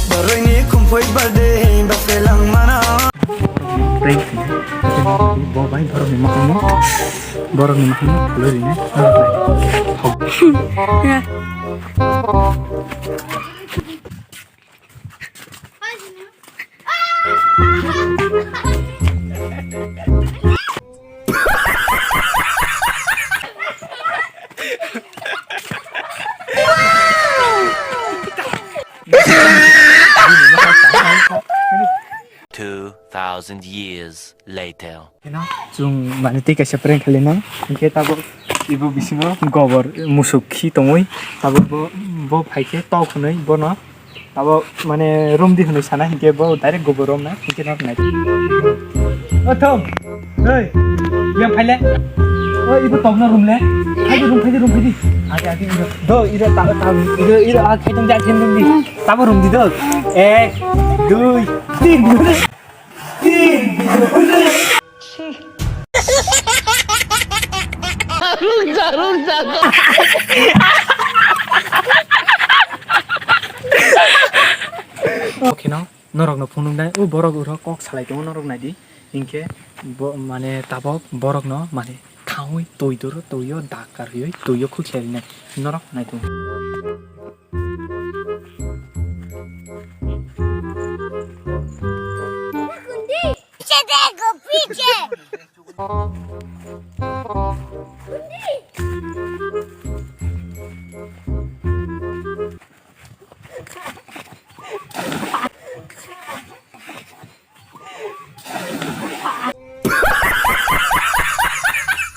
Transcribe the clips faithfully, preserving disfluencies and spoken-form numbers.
Borokni khumphoi birthday himba phelang mano. Prank khaina. Bo bai borokni mokhangno, borokni mokhangno khuloi rina. Two thousand years later. Eno, chwng mane tei kaisa prank khalinai, hinkhe tabuk ibo bisingo gobor musuk khi tongwi, tabuk bo, bo phaikhe tok hwnwi bono, tabuk mane romdi hwnwi sana, hinkhe bo direct gobor romna, hinkhe nok nai. O thong, oi, yang phaile, o ibo tokno romle, phaidi rom, phaidi rom, phaidi, adi, adi, iro, do, iro, ta, ta, iro, iro, a, khaitong ja, khaitong di, tabuk romdi do, ek, dui, tin. Kheno norokno phunuknai, o borok uro kok salai tongo, norok naidi. Hinkhe bo, mane, tabok borokno, mane, thawi twi doro, twio dak karwi, twio khuksa rinai. Norok naitung. पीछे देखो, पीछे।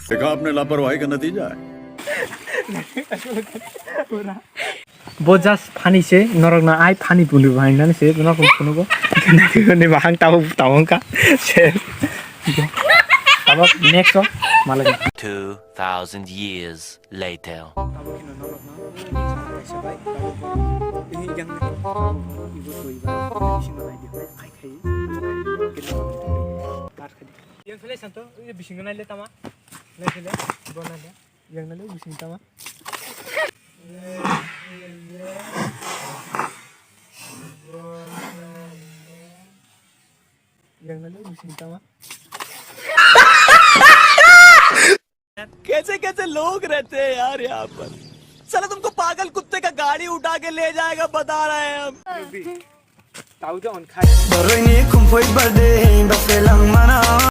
देखा आपने लापरवाही का नतीजा है। Bo just funny se, norokno ai funny phunwi bo hingnani se, norokno phunugo. Ni bahang tabo, tabo wngkha. Se. Tabo next o, malai. Two thousand years later. Tabo kheno norokno, sala kaisa bai, tabo bo, tini yang ni, ibo twi ba, bisingo nai di, ai khai, tar khai di. Yang phele santo, ibo bisingo nai le tama, nai phele, bo nai le. Yang nalo bising tama. Yang nalo bising tama. कैसे कैसे लोग रहते हैं यार यहाँ पर। साला तुमको पागल कुत्ते का गाड़ी उठा के ले जाएगा, बता रहे हैं हम। Tau de on khai. Borokni khumphoi birthday himba phelang mano.